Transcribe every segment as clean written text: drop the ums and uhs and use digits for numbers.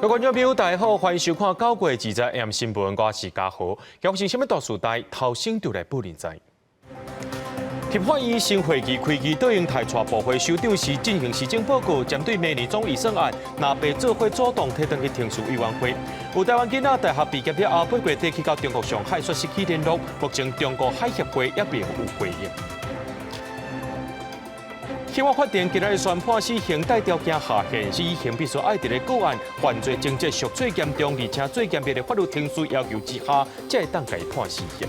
各位觀眾朋友，大家好，歡迎收看9月20 M 新聞，我是嘉豪。今日什麼大時代，頭先就來報您知。立法院新會期開議，卓榮泰帶部會首長是進行施政報告，針對明年總預算案，藍白做伙組黨提轉去程序委員會。有台灣囡仔大學畢業了後，8月底去到中國上海煞失去聯絡，目前中國海協會猶未有回應。去法法庭今仔日宣判死刑帶條件下限，死刑必須愛佇咧個案犯罪情節屬最嚴重，而且最嚴密的法律程序要求之下，才會當共伊判死刑。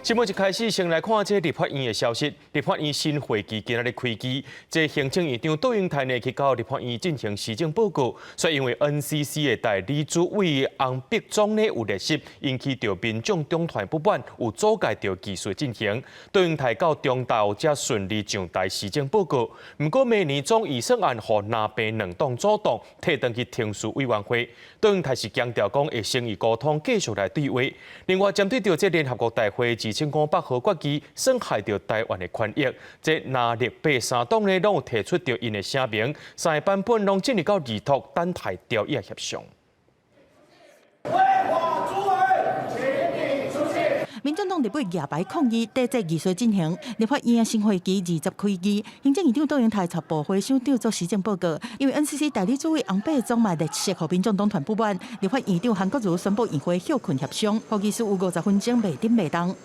新聞一開始，先來看這立法院的消息。立法院新會期今仔日開議，這行政院長卓榮泰呢去到立法院進行施政報告，煞因為 NCC 的代理主委洪碧莊呢有列席，引起著民眾黨團不滿，有阻礙著議事進行。卓榮泰到中晝才順利上台施政報告。毋過明年總預算案予藍白兩黨組黨提轉去程序委員會，卓榮泰是強調講會誠意溝通，繼續來對話。另外，針對著這聯合國大會2758號決議損害著台灣的權益，這藍綠白三黨呢攏有提出著𪜶的聲明，三個版本攏進入到二讀，等待朝野協商。違法主委，請你出席。民進黨立委舉牌抗議，抵制議事進行。立法院新會期20開議，行政院長卓榮泰帶部會首長做施政報告，因為 NCC 代理主委洪碧莊嘛列席，予民眾黨團不滿。立法院長韓國瑜宣布院會歇睏協商，予議事有50分鐘袂振袂動。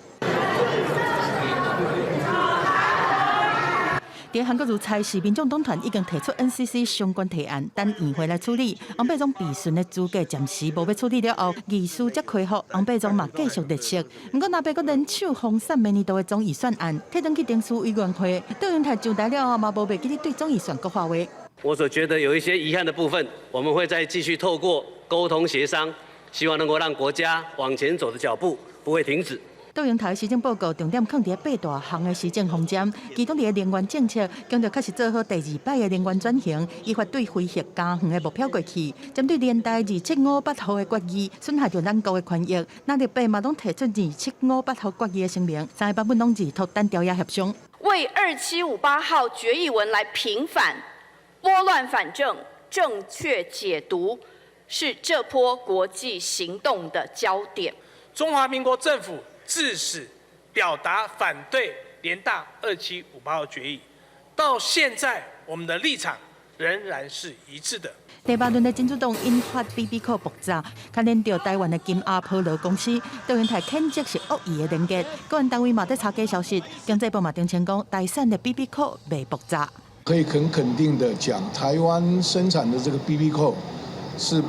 佇韓國瑜裁示，民眾黨團已經提出 NCC 相關提案，等院會來處理。洪碧莊備詢的資格暫時無欲處理了後，議事才恢復。洪碧莊嘛繼續列席。毋過藍白閣聯手封殺明年度的總預算案，提轉去程序委員會。卓榮泰上台了後嘛，無袂記得對總預算閣發話。我所覺得有一些遺憾的部分，我們會再繼續透過溝通協商，希望能夠讓國家往前走的腳步不會停止。卓榮泰施政報告重點放佇八大項的施政方針，其中佇個能源政策，強調確實做好第二擺的能源轉型，依法對非核家園的目標過去。針對聯大2758號的決議，損害著咱國的權益，藍綠白嘛攏提出2758號決議的聲明，三個版本攏二讀等朝野協商。為2758號決議文來平反、撥亂反正、正確解讀，是這波國際行動的焦點。中華民國政府自始表達反對聯大2758號決議，到現在我們的立場仍然是一致的。第八輪的真主黨引發 BB 扣爆炸，牽連著台灣的金阿波羅公司，卓榮泰譴責是惡意的連結，國安單位嘛佇查假消息，經濟部嘛澄清講，台產的 BB 扣袂爆炸。可以很肯定的講，台灣生產的這個 BB 扣是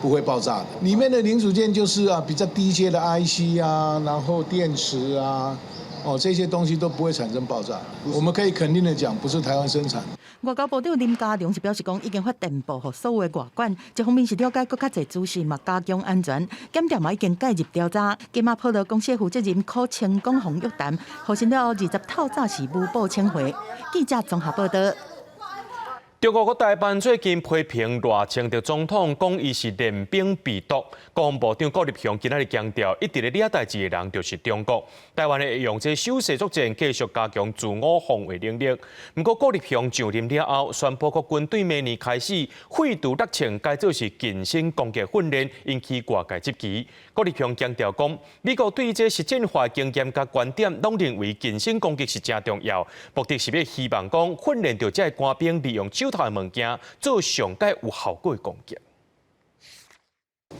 不會爆炸的，裡面的零組件就是啊比較低階的 IC 啊，然後電池啊，哦這些東西都不會產生爆炸。我們可以肯定的講，不是台灣生產。外交部長林佳龍是表示講，已經發電報予所有的外館，一方面是了解閣較濟資訊嘛，加強安全，檢調嘛已經介入調查。金馬波羅公司負責人柯清講予約談，予審了後20透早是無報請回。記者綜合報道。中國國台辦最近批評賴清德總統，講伊是練兵備毒。國防部長郭立雄今仔日強調，一直咧掠代誌的人就是中國。台灣會用這守勢作戰，繼續加強自我防衛能力。毋過郭立雄上任了後，宣布國軍對明年開始廢除六槍，改做是近身攻擊訓練，引起外界質疑。郭立雄強調講，美國對這實戰化經驗佮觀點，攏認為近身攻擊是誠重要，目的是欲希望講訓練著這个官兵利用手頭的物件做上蓋有效果的攻擊。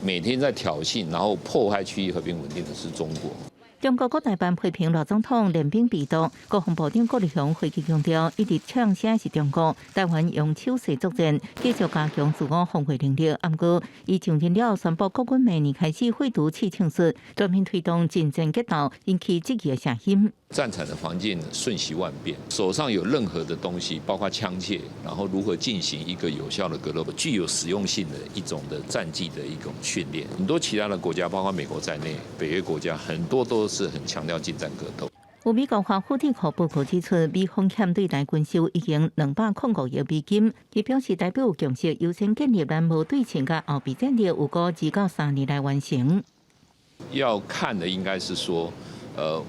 每天在挑釁，然後破壞區域和平穩定的是中國。中國國台辦批評賴總統練兵備毒，國防部長郭立雄回擊強調，一直嗆聲是中國，台灣用守勢作戰，繼續加強自我防衛能力。毋過，伊上任了宣布國軍明年開始廢除刺槍術，全面推動近戰格鬥，引起質疑的聲音。戰場的環境瞬息萬變，手上有任何的東西，包括槍械，然後如何進行一個有效的格鬥，具有實用性的一種的戰技的一種訓練。很多其他的國家，包括美國在內，北約國家很多都是很強調近戰格鬥。有美國華府智庫報告指出，美風險對台軍售已經205億美金。伊表示，台北有共識，優先建立咱無對稱佮後備戰力，預估2到3年來完成。要看的應該是說，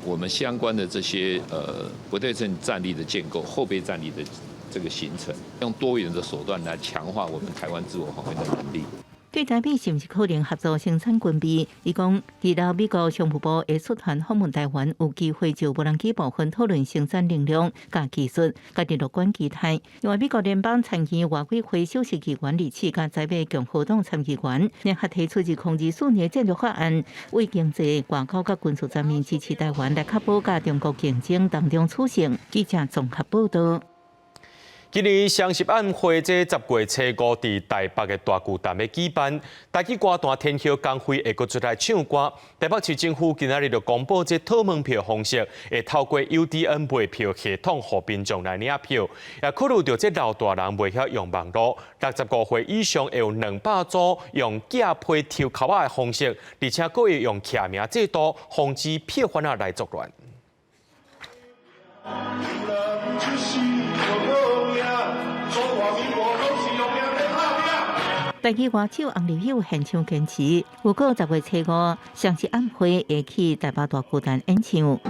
我們相關的這些不對稱戰力的建構、後備戰力的這個行程，用多元的手段來強化我們台灣自我防衛的能力。對台美是毋是可能合作生產軍備？伊講，除了美國商務部會率團訪問台灣，有機會就無人機部分討論生產能量佮技術，家己樂觀期待。另外，美國聯邦參議院外委會首席議員李奇佮在美共和黨參議員聯合提出2024年戰略法案，為經濟、外交佮軍事層面支持台灣，來確保佮中國競爭當中取勝。記者綜合報道。今年雙十晚會這10月初五佇台北的大巨蛋欲舉辦，台語歌壇天后江蕙會閣出來唱歌。台北市政府今仔日就公布這討門票方式，會透過 UDN 賣票系統，予民眾來領票。也考慮著這老大人袂曉用網路，65歲以上會有200組用寄批抽籤仔的方式，而且閣會用記名制度，防止票販仔來作亂。台語歌手翁立友現場堅持，預告10月初五雙十晚會會去台北大巨蛋演唱。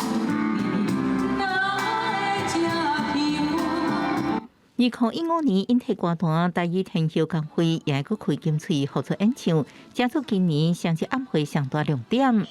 2015年引退歌壇，台語天后江蕙也閣開金喙復出演唱，成做今年雙十晚會上大亮點。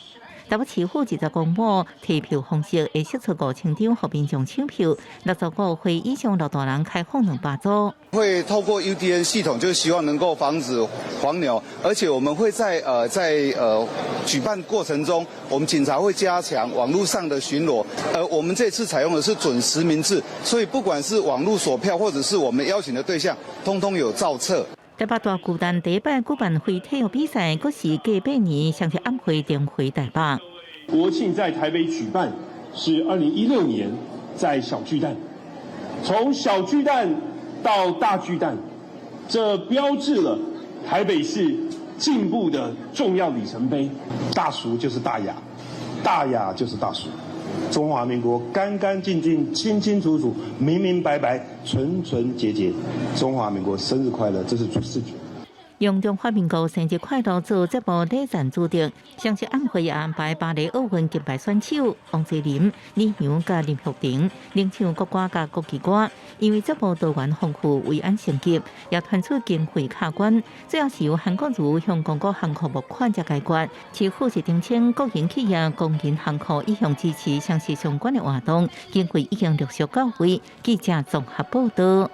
台北市府二十公布提票方式，會釋出5000張予民眾搶票，65歲以上老大人開放200組。會透過 UDN 系統，就是希望能夠防止黃牛，而且我們會在舉辦過程中，我們警察會加強網絡上的巡邏。我們這次採用的是準實名制，所以不管是網絡索票，或者是我們邀請的對象，通通有造冊。台北大巨蛋第一擺舉辦非體育比賽，閣是隔8年雙十晚會重回台北。國慶在台北舉辦是2016年在小巨蛋，從小巨蛋到大巨蛋，這標誌了台北市進步的重要里程碑。大俗就是大雅，大雅就是大俗。中華民國乾乾淨淨、清清楚楚、明明白白、純純潔潔。中華民國生日快樂，這是主視覺。用中華民國生日快樂做節目禮讚主題，雙十晚會也安排巴黎奧運金牌選手王齊麟、李洋佮林育廷領唱國歌佮國旗歌。因為節目多元豐富，維安升級，也傳出經費卡關，最後是由韓國瑜向公股行庫募款才解決。市府是澄清，國營企業、公營行庫一向支持雙十相關的活動，經費已經陸續到位。記者綜合報道。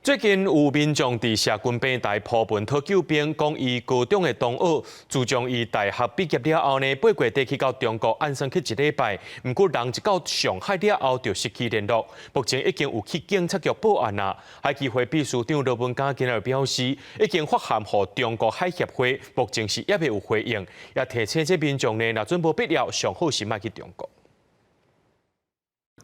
最近有民眾佇社群平台 po 文討救兵，講伊高中的同學自從伊大學畢業了後呢，8月底去到中國按算去一禮拜，毋過人一到上海了後就失去聯絡。目前已經有去警察局報案啦。海基會秘書長羅文嘉今日表示，已經發函予中國海協會，目前是猶未有回應，也提醒這民眾呢，若準無必要，上好是莫去中國。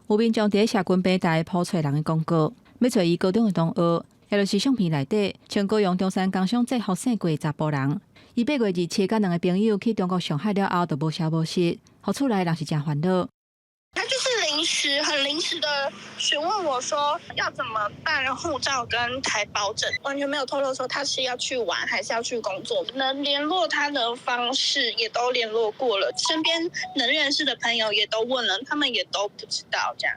有民眾佇社群平台 po 揣人的廣告。欲揣伊高中的同學，也就是相片內底，穿高雄中山工商制服姓郭的查埔人。伊8月27佮兩个朋友去中國上海了後，就無消無息，予厝內人是誠煩惱。他就是臨時、很臨時的詢問我說要怎麼辦護照跟台胞證，完全沒有透露說他是要去玩還是要去工作。能聯絡他的方式也都聯絡過了，身邊能認識的朋友也都問了，他們也都不知道這樣。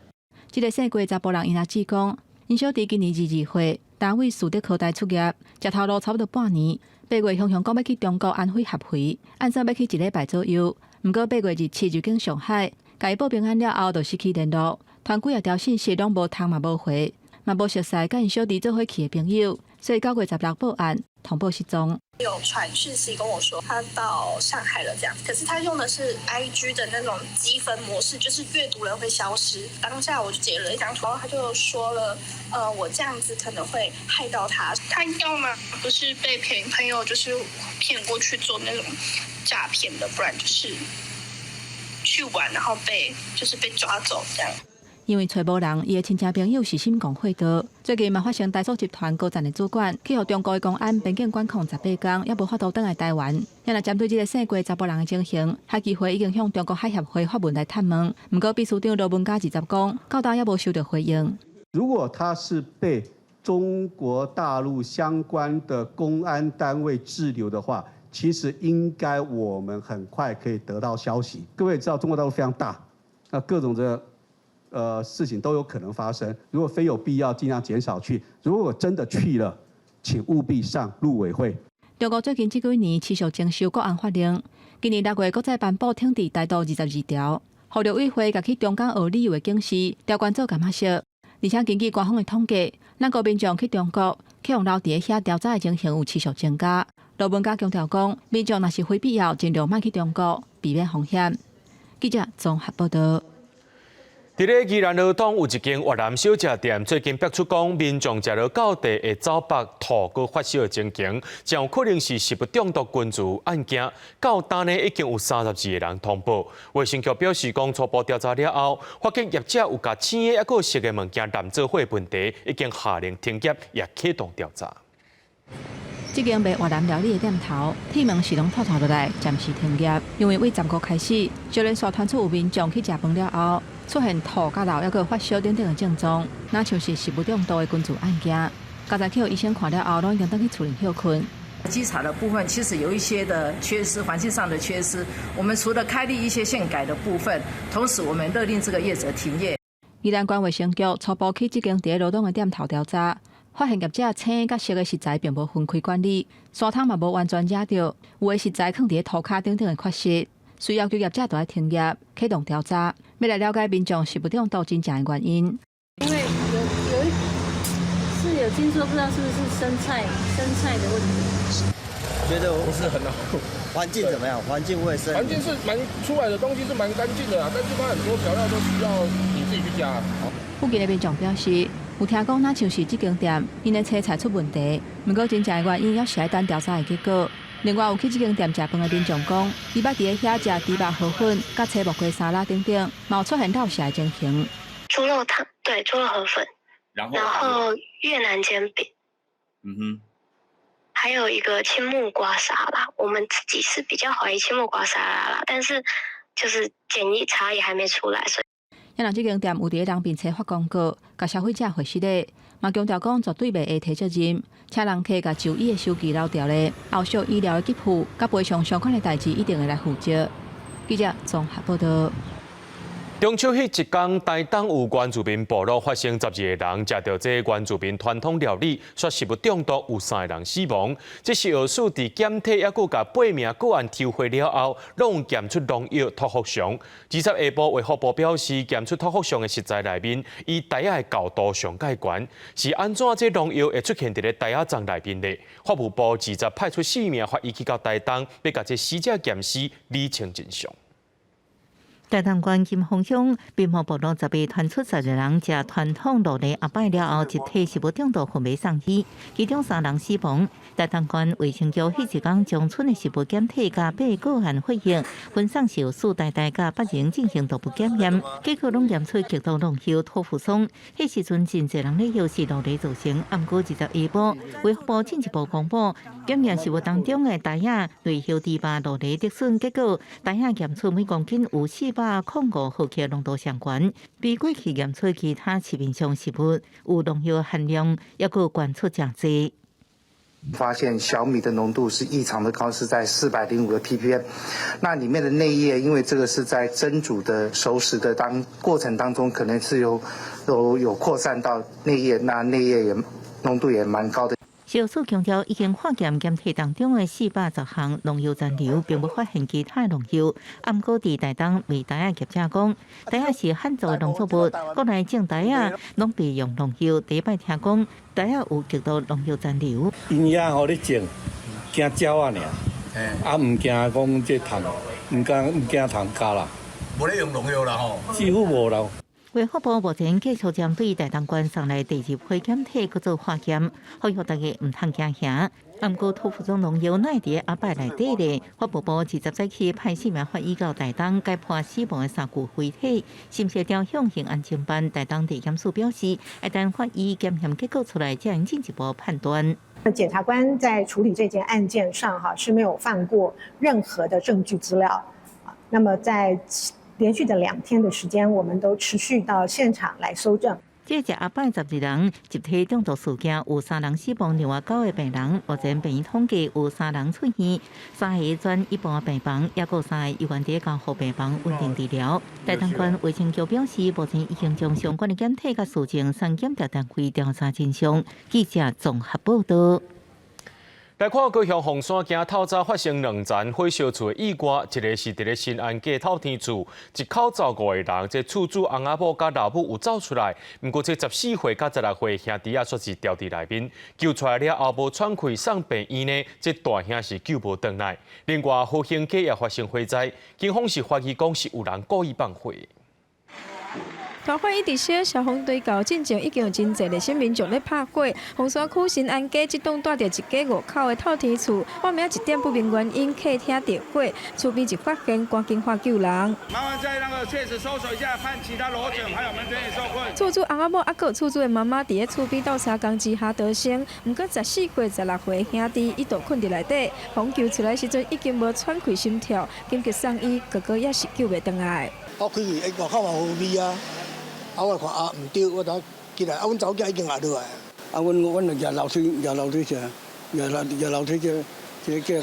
這个姓郭的查埔人𪜶阿姊講，𪜶小弟今年22歲，單位樹德科大出業，食頭路差不多半年。8月雄雄講欲去中國安徽合肥，按算欲去一禮拜左右。毋過8月27入境上海，共伊報平安了後，就失去聯絡，傳幾仔條信息攏無通嘛無回，嘛無熟似佮𪜶小弟做伙去的朋友，所以9月16報案，通報失蹤。有傳訊息跟我說他到上海了，這樣，可是他用的是 IG 的那種積分模式，就是閱讀了會消失。當下我就截了一張圖，然後他就說了，我這樣子可能會害到他。他要麼不是被騙朋友，就是騙過去做那種詐騙的，不然就是去玩，然後被就是被抓走這樣。因為揣無人，伊的親戚朋友是心共會道。最近嘛發生台塑集團高層的主管去予中國的公安邊境管控18天，猶無法度轉來台灣。現在針對這个姓郭查埔人的情形，海基會已經向中國海協會發文來探問。毋過秘書長羅文嘉二十講，到今猶無收著回應。如果他是被中國大陸相關的公安單位滯留的話，其實應該我們很快可以得到消息。各位知道中國大陸非常大，那各種的事情都有可能發生。如果非有必要，盡量減少去。如果真的去了，請務必上陸委會。中國最近這幾年持續徵收國安法令，今年6月閣再頒布懲治台獨22條，予陸委會共去中港學旅遊的警司調懸做柑仔色。而且根據官方的統計，咱國民眾去中國去予留佇遐調查的情形有持續增加。羅文嘉強調講，民眾若是非必要，盡量莫去中國，避免風險。記者綜合報道。佇咧宜蘭羅東有一間越南小食店，最近爆出講民眾食落到地會走腹、吐閣發燒的情形，真有可能是食物中毒根除案件。到今呢已經有32個人通報。衛生局表示講，初步調查了後，發現業者有共青的抑閣熟的物件濫做伙問題，已經下令停業，也啟動調查。這間賣越南料理的店頭，鐵門是攏透透落來，暫時停業，因為對10號開始，就連續傳出有民眾去食飯了後，出現吐、佮漏，抑閣發燒等等的症狀，若像是食物中毒的根除案件。剛才去予醫生看了後，攏已經轉去厝裡歇睏。稽查的部分其實有一些的缺失，環境上的缺失。我們除了開立一些限改的部分，同時我們勒令這個業者停業。宜蘭縣衛生局初步去這間佇咧羅東的店頭調查，發現業者青佮熟的食材並無分開管理，沙桶嘛無完全遮著，有的食材囥佇咧塗跤等等的缺失，所以要求業者著愛停業，啟動調查，欲來了解民眾食物中毒真正的原因。因為有一是有聽說，不知道是不是生菜的問題。覺得不是很好。環境怎麼樣？環境衛生？環境是蠻出來的東西是蠻乾淨的啊，但是它很多調料都需要你自己去加。附近的民眾表示，有聽講，若像是這間店，𪜶的切菜出問題，毋過真正的原因猶是愛等調查的結果。另外，有去這間店食飯的民眾講，伊捌佇咧遐食豬肉河粉、佮青木瓜沙拉等等，嘛有出現吐瀉的情形。豬肉湯，對，豬肉河粉，然後越南煎餅，還有一個青木瓜沙拉。我們自己是比較懷疑青木瓜沙拉啦，但是就是檢疫差也還沒出來，所以。因為這間店有佇咧人面冊發公告，共消費者回實咧，嘛強調講絕對袂會推責任，請人客共就醫的收據留著咧，後續醫療的給付佮賠償相關的代誌一定會來負責。記者綜合報道。中秋彼一工，台東有原住民部落發生12個人食著這原住民傳統料理，煞食物中毒，有三個人死亡。這食藥署佇檢體抑閣共八名個案抽血了後，攏檢出農藥托福松。20下晡，衛福部表示，檢出托福松的食材內面，以袋仔的厚度上蓋懸，是按怎這農藥會出現佇咧袋仔粽內面呢？法務部二十派出四名法醫去到台東，欲共這死者驗屍，理清真相。台東縣金峰鄉平埔部落10日傳出12人食傳統酪梨阿擺了後，集體食物中毒昏迷送醫，其中三人死亡。台東縣衛生局彼一工將村的食物檢體佮八個案血液分送食藥署台大佮北榮進行毒物檢驗，結果攏驗出極度農藥托福松。彼時陣真濟人咧憂是酪梨造成，毋過20下晡，衛福部進一步公布檢驗食物當中的袋仔類葉豬肉酪梨竹筍，結果袋仔檢出每公斤有405毫克濃度上懸，比過去驗出其他市面上食物有農藥含量，抑閣懸出誠濟。發現小米的濃度是異常的高，是在405個 ppm。那裡面的內葉，因為這個是在蒸煮的熟食的當過程當中，可能是有擴散到內葉，那內葉也濃度也蠻高的。食藥署強調，已經化驗檢體當中的410項農藥殘留，並無發現其他農藥。毋過佇台東賣袋仔業者講，袋仔是旱作的農作物，國內種袋仔攏袂用農藥。第一擺聽講袋仔有極度農藥殘留。𪜶遐吼咧種，驚鳥仔爾，啊毋驚講這蟲，毋驚蟲咬啦。無咧用農藥啦吼，幾乎無啦。衛福部目前繼續針對台東縣送來第二批檢體閣做化驗，呼籲大家毋通驚嚇。毋過托福松農藥哪會佇阿擺內底咧？法務部20早起派四名法醫到台東解剖死亡的三具遺體，是毋是調向刑案偵辦？台東地檢署表示，愛等法醫檢驗結果出來，才能進一步判斷。那檢察官在處理這件案件上，哈是沒有放過任何的證據資料。那麼在連續的2天的時間，我們都持續到現場來搜證。這食阿伯12人集體中毒事件，有三人死亡，另外九个病人目前病院統計有三人出院，三个轉一般病房，抑閣有三个猶原佇加護病房穩定治療。台東縣衛生局表示，目前已經將相關的檢體佮事證送檢調單位調查真相。記者綜合報道。來看高雄鳳山今透早發生兩層火燒厝的意外，一个是佇咧新安街透天厝，一口走五个人，這厝主翁仔某佮老母有走出來，毋過這14歲佮16歲兄弟仔煞是牢佇內面，救出來了後無喘氣送病院呢，這大兄是救無轉來。另外，和興街也發生火災，警方是懷疑講是有人故意放火。大火一直燒，消防隊到進前已經有真濟熱心民眾咧拍火。鳳山區新安街這棟蹛著一家五口的透天厝，半暝一點不明原因，客廳著火，厝邊一發現，趕緊喊救人。麻煩在那個確實搜索一下，看其他樓層還有沒有人受困。厝主翁仔某猶閣厝主的媽媽佇咧厝邊鬥相共之下逃生，毋過14歲、16歲兄弟一度睏佇內底，予救出來時陣已經無喘氣心跳，緊急送醫，哥哥也是救袂轉來。我開去，外口嘛有味啊。啊！我看啊，毋對，我就起來。啊，阮查某囝已經壓落來。啊，阮就舉樓梯，舉樓梯上，舉樓梯這這個叫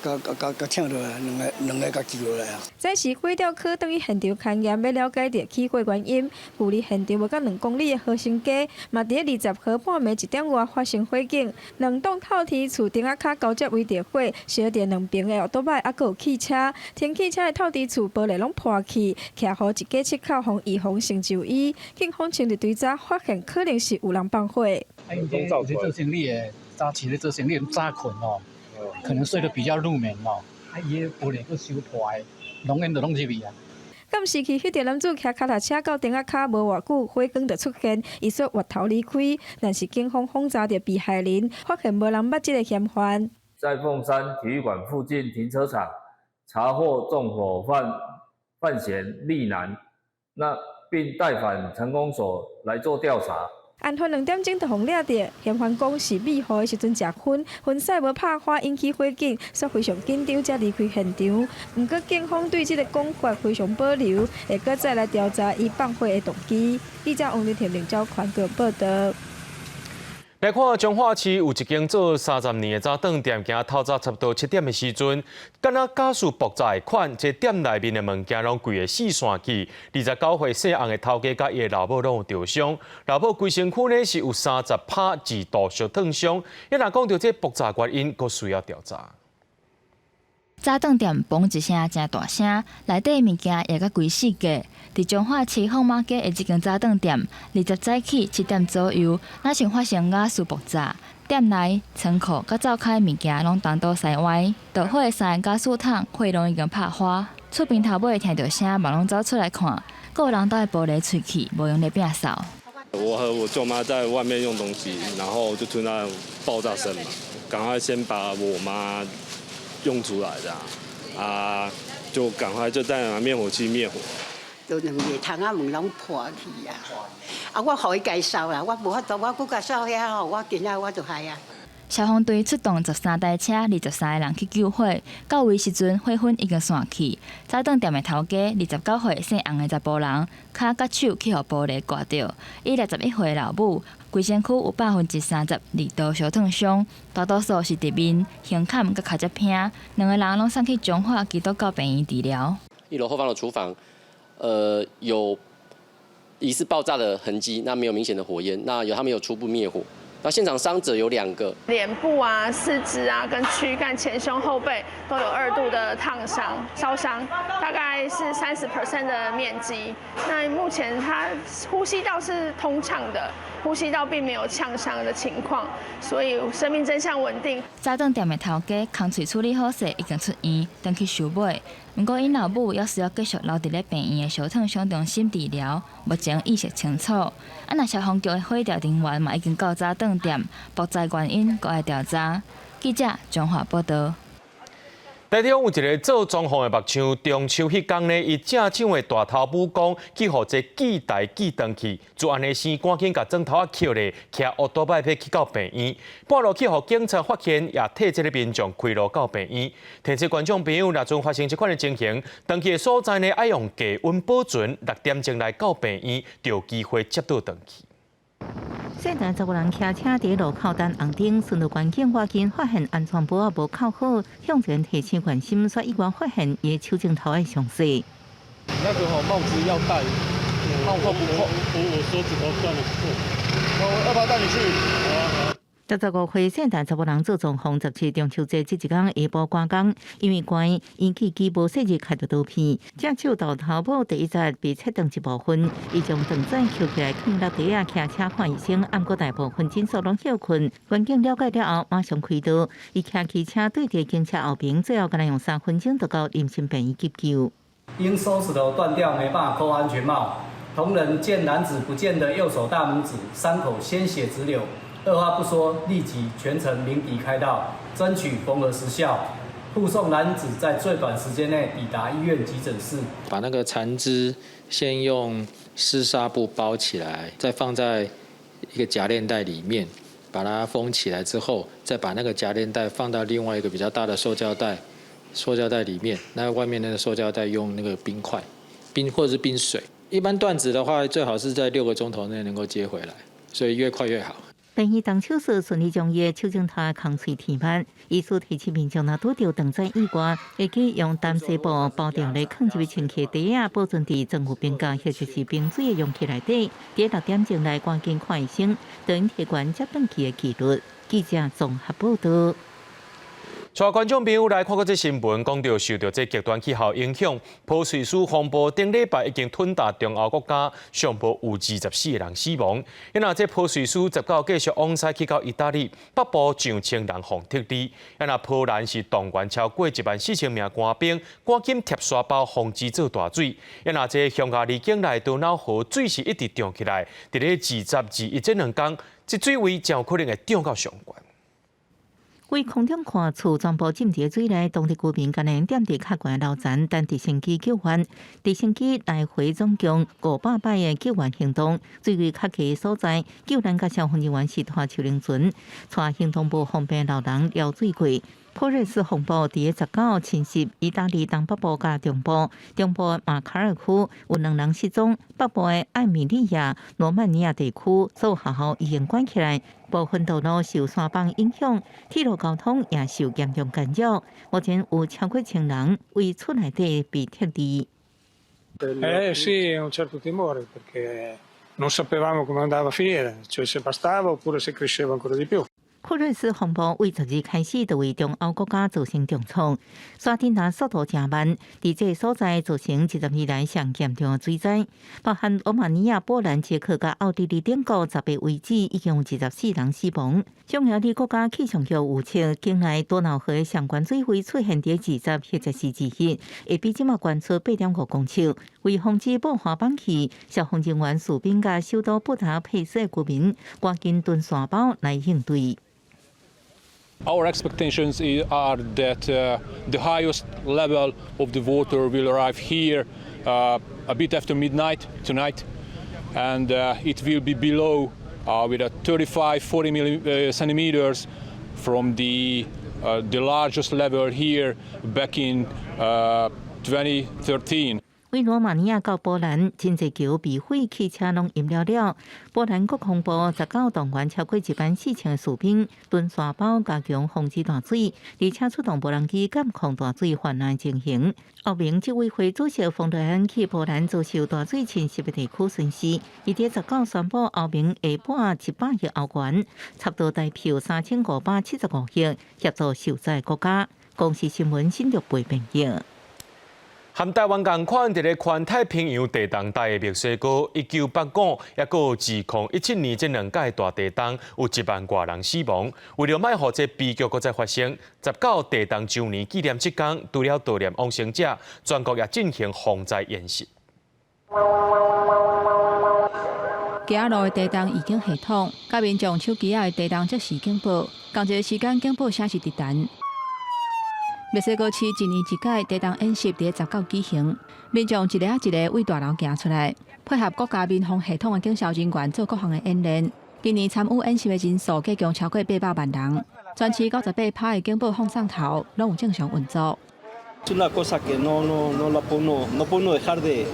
共共共共請落來，兩個共救落來啊。這是火調科轉去現場勘驗，欲了解著起火原因。距離現場無到2公里的和興街，嘛佇咧20號半暝1點外發生火警，兩棟透天厝頂仔跤交接位著火，燒著兩爿的歐多擺，猶閣有汽車。停汽車的透天厝玻璃攏破去，徛予一家七口予預防性就醫。警方尋日追查發現，可能是有人放火。啊，𪜶這做生意的，早起咧做生意，早睏哦，可能睡得比較入眠哦，啊，伊个玻璃閣燒破的，濃煙就攏入去啊。監視器翕著男子騎跤踏車到頂仔跤無偌久，火光就出現，伊煞越頭離開。但是警方訪查著被害人，發現無人捌這个嫌犯。在鳳山體育館附近停車場查獲縱火犯范賢利男，那並帶返成功所來做調查。案發2點鐘就予掠著，嫌犯講是汨雨的時陣食薰，薰屎無拍花引起火警，煞非常緊張才離開現場。毋過警方對這个講法非常保留，會閣再來調查伊放火的動機。記者王立田、林昭寬報導。來看彰化市有一間做30年的早頓店，今透早差不多7點的時陣，敢若瓦斯爆炸的款，這店內面的物件攏規个四散去。29歲姓洪的頭家佮伊的老母攏有著傷，老母規身軀呢是有30趴2度燒燙傷。一若講著這爆炸原因，閣需要調查。早頓店嘣一聲誠大聲，內底物件也甲規四界。佇彰化市放馬街的這間早頓店，20早起7點左右，若像發生瓦斯爆炸，店內倉庫佮灶跤的物件攏東倒西歪，著火的三个瓦斯桶火攏已經拍花。厝邊頭尾聽著聲，嘛攏走出來看，閣有人兜的玻璃碎去，無閒咧摒掃。我和我舅媽在外面用東西，然後就聽到爆炸聲嘛，趕快先把我媽用出來的啊，就趕快就帶拿滅火器滅火。就兩個窗仔門攏破去啊！啊，我予伊家掃啦，我無法度，我閣共掃遐吼，我今仔我就害啊。消防隊出動13台車，23個人去救火。到位時陣，火薰已經散去。早頓店的頭家，29歲姓洪的查埔人，跤佮手去予玻璃割著。伊61歲老母，規身軀有32%燒燙傷，大多數是佇面、胸坎佮跤脊骿。兩个人攏送去彰化基督教病院治療。一樓後方的廚房，有疑似爆炸的痕跡，那沒有明顯的火焰，那有他們有初步滅火。那現場傷者有兩個，臉部啊、四肢啊、跟軀幹、前胸、後背都有2度的燙傷、燒傷，大概是30% 的面積。那目前他呼吸道是通暢的，呼吸道並沒有嗆傷的情況，所以生命徵象穩定。早頓店的頭家空喙處理好勢，已經出院，轉去收尾。毋過𪜶老母猶需要繼續留佇咧病院的燒燙傷中心治療，目前意識清楚。啊，若消防局的火調人員嘛已經到早頓店，爆炸原因閣愛調查。記者彰化報導。台台中有一个做裝潢的木匠，中秋彼工呢，伊正手的大頭拇公去予這锯台鋸斷去，就按呢生，趕緊共鑽頭仔抾咧，騎烏多擺去到病院，半路去予警察發現，也替這个民眾開路到病院。提醒觀眾朋友，若陣發生這款的情形，斷去的所在呢，愛用低溫保存，6點鐘來到病院，就有機會接倒斷去。細漢查某人騎車佇路口等紅燈，巡邏關警外間發現安全帽仔無扣好，向前提醒關心，煞意外發現伊手指頭仔傷勢。那個帽子要戴，帽扣不扣？我手指頭斷了破。我要不要帶你去？ 15歲聖誕查某人做裝潢，17中秋節這一工下晡趕工，因為寒，伊去機無細膩開著刀片，正手大頭拇第一節被切斷一部分，伊將斷指抾起來囥落地仔，騎車看醫生，毋過大部分診所攏歇睏。員警了解了後，馬上開刀。伊騎機車對佇警車後邊，最後干焦用3分鐘就到林森病院急救。因手指頭斷掉，沒辦法扣安全帽。同仁見男子不見的右手大拇指，傷口鮮血直流。二話不說，立即全程鳴笛開道，爭取縫合時效，護送男子在最短時間內抵達醫院急診室。把那個殘肢先用濕紗布包起來，再放在一個夾鏈袋裡面，把它封起來之後，再把那個夾鏈袋放到另外一個比較大的塑膠袋裡面。那外面那個塑膠袋用那個冰塊、冰或者是冰水。一般斷指的話，最好是在6個鐘頭內能夠接回來，所以越快越好。病院動手術順利將伊的手指頭空喙填滿。醫師提醒民眾，若拄著斷指意外，會記用淡紗布包著咧，囥入去清氣袋仔，保存佇裝有冰膠或者是冰水的容器內底。佇6點鐘來趕緊看醫生，等提懸接斷去的記錄。記者綜合報導。帶觀眾朋友來看過這新聞，講著受著這極端氣候影響，波瑞斯風暴頂禮拜已經吞噬中歐國家，上無有24個人死亡。因為這波瑞斯19繼續往西去到意大利北部，上千人予撤離。啊若波蘭是動員超過14,000名官兵，趕緊貼沙包防止做大水。啊若這匈牙利境內多瑙河水是一直漲起來，佇咧20、21這兩工，這水位真有可能會漲到上懸。為空中看，厝全部浸佇水內，當地居民干焦踮佇較懸樓層等直升機救援。直升機來回總共500擺的救援行動，水位較低所在，救援佮消防人員是拖手輪船，帶行動無方便老人蹺水過。普瑞斯風暴佇19侵襲意大利東北部佮中部，中部馬卡爾區有兩人失蹤，北部的艾米利亞羅曼尼亞地區所有學校已經關起來，部分道路受山崩影響，鐵路交通也受嚴重干擾。目前有超過千人為厝內底被撤離。 Eh sì, un certo timore perché non sapevamo come andava a finire, cioè se bastava oppure se cresceva ancora di più. 普瑞斯風暴為12開始就為中歐國家造成重創，沙震來速度誠慢，佇這个所在造成20年來上嚴重的水災，包含羅馬尼亞、波蘭、捷克佮奧地利等國10個位置已經有24人死亡。匈牙利國家氣象局預測，境內多瑙河相關水位出現佇20或者是21，會比這馬懸出8.5公尺。為防止爆發崩去，消防人員、士兵佮首都布達佩斯的居民趕緊囤沙包來應對。 Our expectations are that the highest level of the water will arrive here a bit after midnight tonight, and it will be below with a 35, 40 centimeters from the largest level here back in 2013. 為羅馬尼亞到波蘭，真濟橋被毀，汽車攏淹了了。波蘭國防部19動員超過14,000個士兵，囤沙包加強防止大水，而且出動無人機監控大水泛濫情形。歐盟執委會主席馮德萊恩去波蘭遭受大水侵襲的地區巡視，伊佇19宣布歐盟會撥100億歐元，差不多台幣3575億，協助受災國家。公視新聞新竹背編譯。和台灣仝款，佇咧環太平洋地動帶的墨西哥，1985，抑閣2017年這兩屆大地動，有1萬外人死亡。為著莫予這悲劇閣再發生，19地動週年紀念這工，除了悼念往生者，全國也進行防災演習。街路的地動預警系統，佮民眾手機仔的地動即時警報，仝一个時間警報聲是直彈。墨西哥市一年一屆地動演習佇十九舉行，民眾一个仔一个對大樓行出來，配合國家民防系統的警消人員做各項的演練。今年參與演習的人數計共超過800萬人，全市98%的警報放送頭攏有正常運作。 Es una cosa que no no no la puedo no puedo dejar de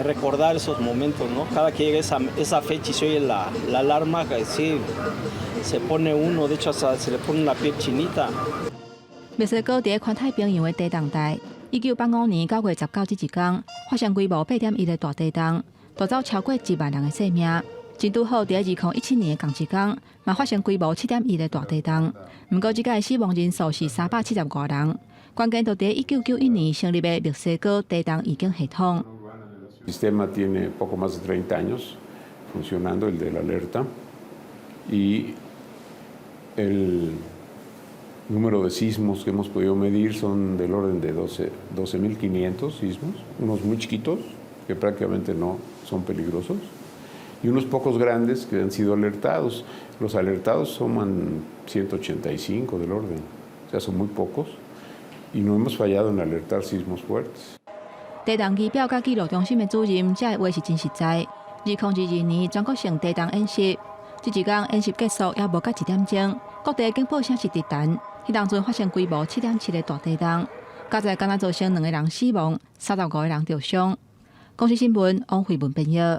recordar esos momentos, ¿no? Cada que llega esa fecha y se oye la alarma, sí, se pone uno, de hecho hasta se le pone la piel chinita. 墨西哥佇環太平洋的地動帶，1985年9月19這一天，發生規模8.1的大地動，奪走超過1萬人的性命。真拄好，佇2017年的仝一工，嘛發生規模7.1的大地動。毋過，這擺死亡人數是370外人。關鍵就佇1991年成立的墨西哥地動預警系統。 El sistema tiene poco más de 30 años funcionando, el de la alerta, y el número de sismos que hemos podido medir son del orden de 12.500 sismos, unos muy chiquitos que prácticamente no son peligrosos y unos pocos grandes que han sido alertados. Los alertados suman 185 del orden, o sea, son muy pocos y no hemos fallado en alertar sismos fuertes. 地動儀表佮記錄中心的主任，這个話是真實在。2022年全國性地動演習，這一工演習結束猶無到1點鐘，各地警報聲是直彈。彼當陣發生規模7.7的大地動，加在敢若造成兩个人死亡，35個人著傷。公視新聞王慧文編譯。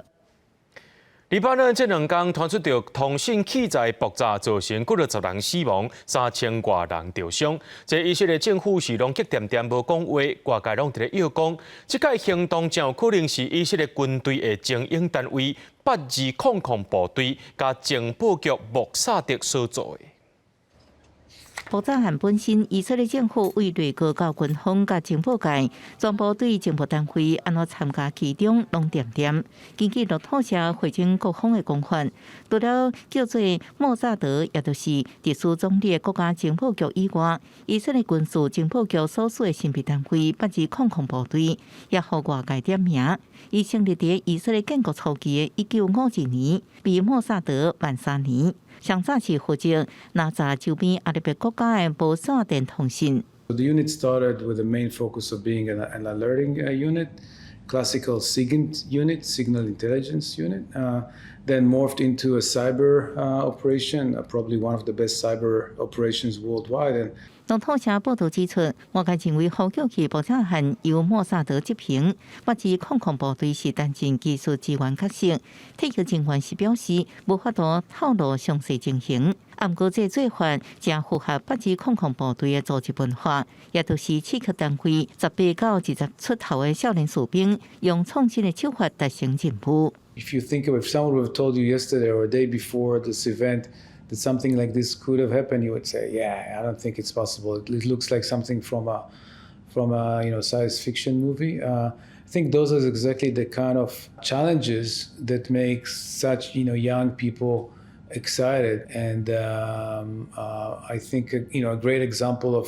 黎巴嫩這兩工傳出著通訊器材爆炸，造成幾若十人死亡，3000外人著傷。這以色列政府是攏激恬恬無講話，外界攏佇咧臆講，這擺行動真有可能是以色列軍隊的精英單位8200部隊佮情報局莫薩德所做的。爆炸案本身，以色列政府對內閣到軍方佮情報界，全部對情報單位按怎參加其中，攏恬恬。根據路透社匯總各方的講法，除了叫做莫薩德，也就是特殊總理的國家情報局以外，以色列軍事情報局所屬的神秘單位8200部隊，也予外界點名。伊成立佇以色列建國初期的1952年，比莫薩德晚3年。上早是負責拿查周邊阿拉伯國家的無線電通訊。 The unit started with the main focus of being an alerting unit, classical SIGINT unit, signal intelligence unit, then morphed into a cyber operation, probably one of the best cyber operations worldwide. And 路透社報導指出，外界認為呼叫器爆炸案由莫薩德執行，8200部隊是擔任技術支援角色。退役人員是表示無法度透露詳細情形。毋過這做法誠符合8200部隊的組織文化，也就是刺客單位18到20出頭的少年士兵，用創新的手法達成任務。 If you think of if someone would have told you yesterday or a day before this event that something like this could have happened, you would say, "Yeah, I don't think it's possible. It looks like something from a science fiction movie." I think those are exactly the kind of challenges that make such young people excited, and I think a great example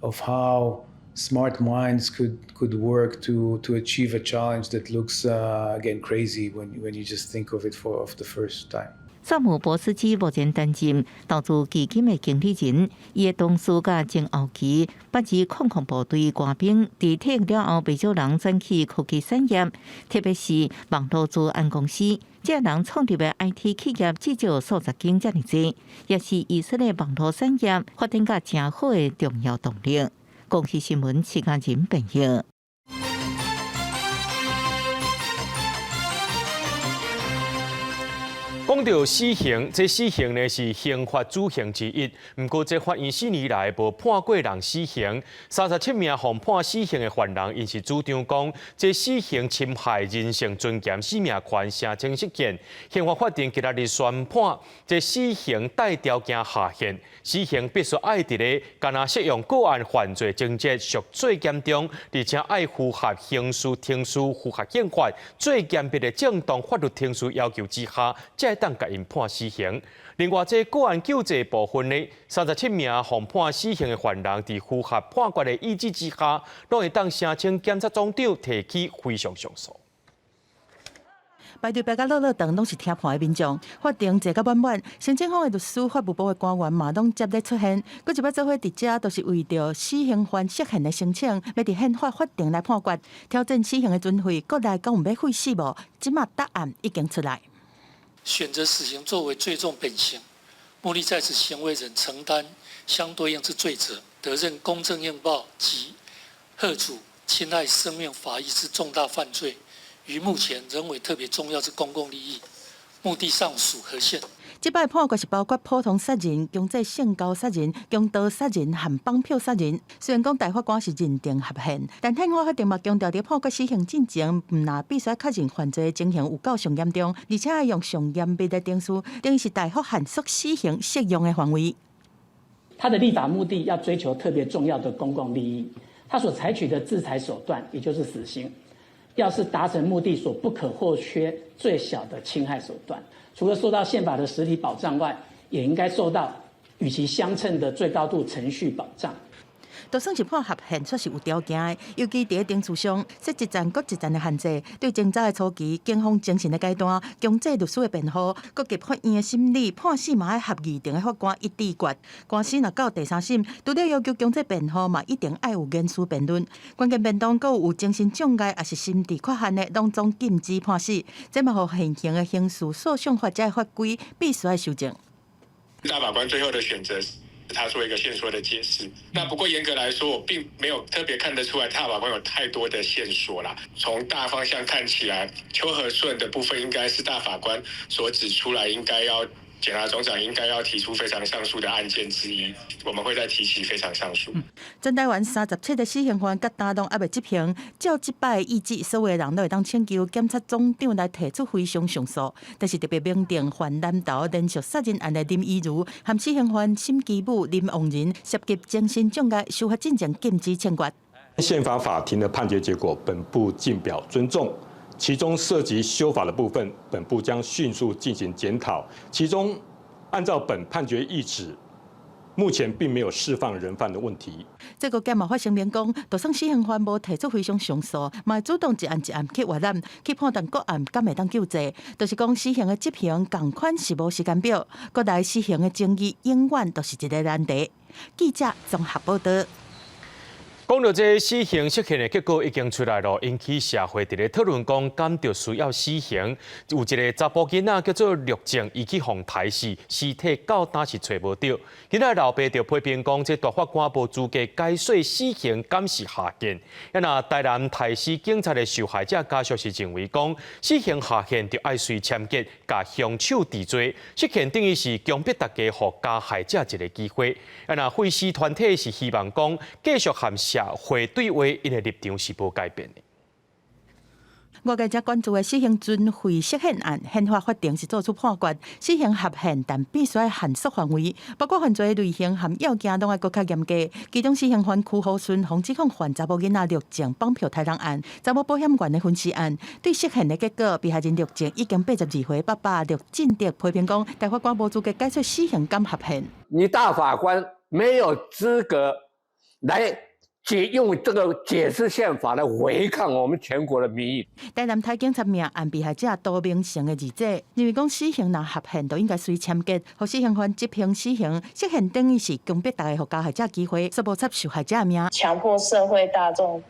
of how smart minds could work to achieve a challenge that looks again crazy when you just think of it for of the first time. 薩姆博斯基目前擔任投資基金的經理人，伊的同事佮前後期8200部隊官兵，佇退役了後，袂少人轉去科技產業，特別是網路資安公司。這人創立的 IT 企業至少數十間遮爾濟，也是以色列網路產業發展甲誠好的重要動力。公視新聞，徐家仁編譯。講到死刑，這死刑呢是刑罰主刑之一。毋過，這法院4年來無判過人死刑，37名予判死刑的犯人，𪜶是主張講，這死刑侵害人性尊嚴、生命權，聲稱失憲。刑法法庭今仔日宣判，這死刑帶條件下限，死刑必須愛佇咧，敢若適用個案犯罪情節屬最嚴重，而且愛符合刑事程序、符合憲法最嚴密的正當法律程序要求之下，才會當共𪜶判死刑。另外，這個案救濟部分呢，37名予判死刑的犯人，佇符合判決的意志之下，攏會當聲請檢察總長提起非訟上訴。排隊排甲落落長，攏是聽判的民眾。法庭坐甲滿滿，省警方的律師、法務部的官員嘛攏接咧出現。閣一擺做伙佇遮，都是為著死刑犯釋憲的申請，欲佇憲法法庭來判決，挑戰死刑的存廢，國內敢有欲廢死無？這馬答案已經出來。選擇死刑作為最重本刑，目的在使行為人承擔相對應之罪責，得任公正應報及遏阻侵害生命法益之重大犯罪，於目前仍為特別重要之公共利益，目的尚屬合憲。這擺判決是包括普通殺人、強制性交殺人、強盜殺人和綁票殺人。雖然講大法官是認定合憲，但憲法法庭嘛強調，佇判決死刑進前，毋但必須確認犯罪情形有夠上嚴重，而且愛用上嚴密的程序，等於是大幅限縮死刑適用的範圍。他的立法目的要追求特別重要的公共利益，他所採取的制裁手段，也就是死刑，要是達成目的所不可或缺最小的侵害手段。除了受到憲法的實體保障外，也應該受到與其相稱的最高度程序保障。就算是判合憲，卻是有條件的，尤其佇程序上設一層閣一層的限制，對偵查的初期、警方偵訊的階段、強制律師的辯護，閣及法院的審理、判死嘛愛合議庭的法官一致決。官司若到第三審，除了要求強制辯護，嘛一定愛有言詞辯論。關鍵辯論閣有精神障礙抑是心智缺陷的，攏總禁止判死。這嘛予現行的刑事訴訟法這法規必須愛修正。大法官最後的選擇，他做一個限縮的解釋。那不過嚴格來說，我並沒有特別看得出來大法官有太多的限縮啦。從大方向看起來，邱和順的部分應該是大法官所指出來，應該要檢察總長應該要提出非常上訴的案件之一，我們會再提起非常上訴。全台灣37個死刑犯，佮今攏猶未執行。照這擺的意志，所有的人攏會當請求檢察總長來提出非常上訴。但是特別明定犯南投連續殺人案的林依如，和死刑犯沈其武、林旺仁涉及精神障礙，司法進前禁止請決。憲法法庭的判決結果，本部謹表尊重。其中涉及修法的部分，本部將迅速進行檢討。其中，按照本判決意旨，目前並沒有釋放人犯的問題。這個檢嘛發聲明講，就算死刑犯無提出非常上訴，嘛會主動一案一案去閱覽，去判斷個案敢會當救濟。就是講死刑的執行仝款是無時間表，國內死刑的爭議永遠都是一個難題。記者綜合報道。講到這死刑釋憲的結果已經出來囉，引起社會佇咧討論講，敢著需要死刑？有一個查埔囡仔叫做陸靜，伊去予刣死，屍體到今是揣無著。囡仔老爸就批評講，這大法官無資格解說死刑敢是合憲。啊若台南刣死警察的受害者家屬是認為講，死刑合憲就愛隨簽結，共兇手治罪。釋憲等於是強迫大家予加害者一個機會。啊若廢死團體是希望講，繼續和社會對話，𪜶的立場是無改變的。外界正關注的死刑存廢釋憲案，憲法法庭是做出判決，死刑合憲，但必須限縮範圍，包括犯罪類型和要件攏愛閣較嚴格。其中死刑犯區予順予指控犯查某囡仔陸靜綁票刣人案，查某保險員的分屍案，對釋憲的結果，被害人陸靜已經82歲爸爸陸進德批評講，大法官無資格解說死刑敢合憲。你大法官沒有資格來解用這個解釋憲法來違抗我們全國的民意。台南刣警察命案被害者杜明成的二姐認為講死刑若合憲，就應該隨簽結，予死刑犯執行死刑。釋憲等於是強迫大家予加害者機會，煞無插受害者的命。強迫社會大眾